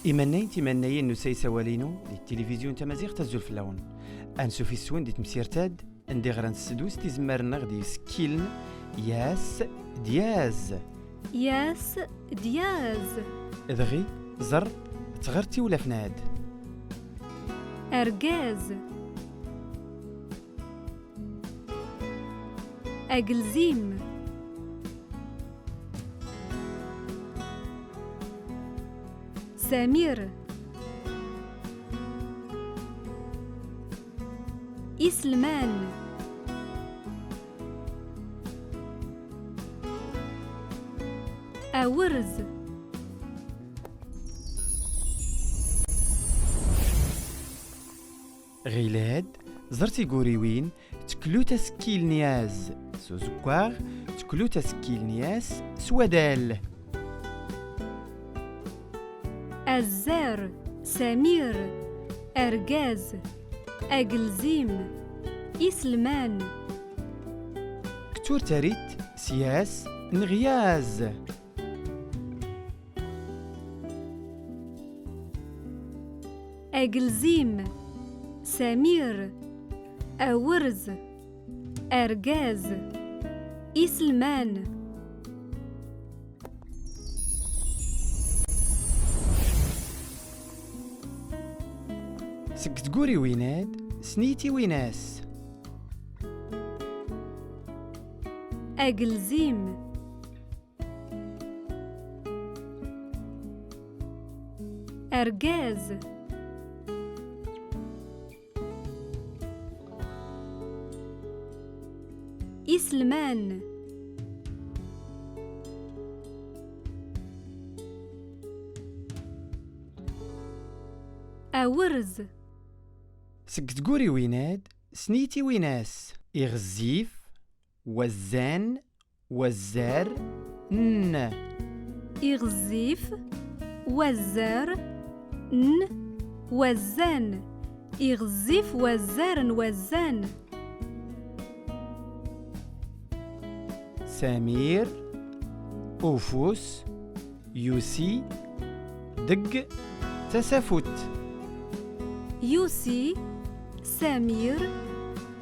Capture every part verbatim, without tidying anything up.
Imannayen timannayin n usays awal-inu di tilifizyu n tmaziɣt, azul fell-awen. Ansuf yis-wen di temsirt-ad, anda i ɣran s tsedwest izemmaren-nneɣ d yisekkilen yas d yaz. Yas d yaz. Dɣi, ẓer, ttɣer tiwlafin-ad. Argaz. Agelzim. Samir. Iselman. Awrz. Ɣilad, ẓer tiguriwin, teklut asekkil n yaz s uzeggaɣ, teklut asekkil n yas s wadal. Azzar, Samir, argaz, agelzim, iselman. Ktur tarit s yas neɣ yaz. Agelzim, Samir, awrz, argaz, iselman. Seg tguriwin-ad, sni tiwinas. Agelzim. Argaz. Iselman. Awrz. Seg tguriwin-ad, sni tiwinas. Iɣezzif, wazzan, wazzar, n. Iɣezzif, wazzar, n, wazzan. Iɣezzif, wazzar, n, wazzan. Samir, ufus, yusi deg tasafut. Yusi Samir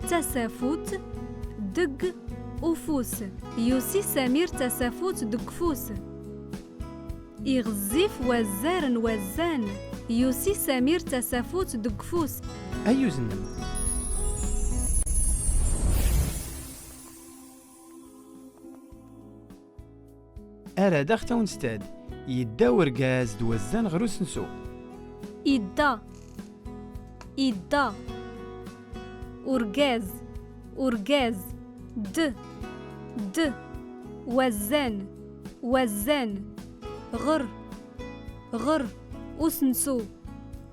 tasafut deg ufus. Yusi Samir tasafut deg ufus. Iɣezzif wazzar n wazzan. Yusi Samir tasafut deg ufus. Ayyuz-nnem. Ara daɣ tawinest-ad, yedda urgaz d wazzan ɣer usensu. Idda. Idda. Urgaz. Urgaz. D. D. Wazzan. Wazzan. Ɣer. Ɣer. Usensu.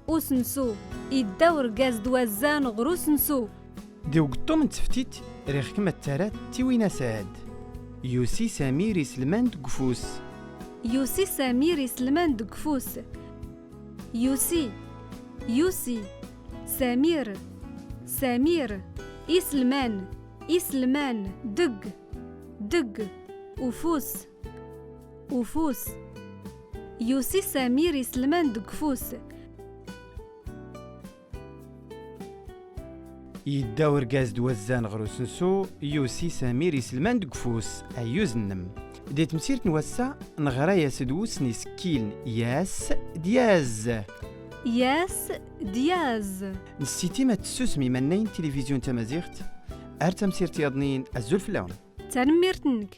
Usensu. Idda urgaz d wazzan ɣer usensu. Di ugeṭṭum n teftit, riɣ-kem ad tarad tiwinas-ad. Yusi Samir iselman deg ufus. Yusi Samir iselman deg ufus. Yusi. Yusi. Samir. Samir. Iselman. Iselman. Deg. Deg. Ufus. Ufus. Yusi Samir iselman deg ufus. Yedda urgaz d wazzan ɣer usensu, yusi Samir iselman deg ufus. Ayyuz-nnem. Di temsirt n wass-a, neɣra-yas d wussen isekkilen yas d yaz. Yas d yaz. Nessitim ad tessusem imannayen n tilifizyu n tamaziɣt. Ar tamsirt yaḍnin, azul fell-awen. Tanemmirt-nnek.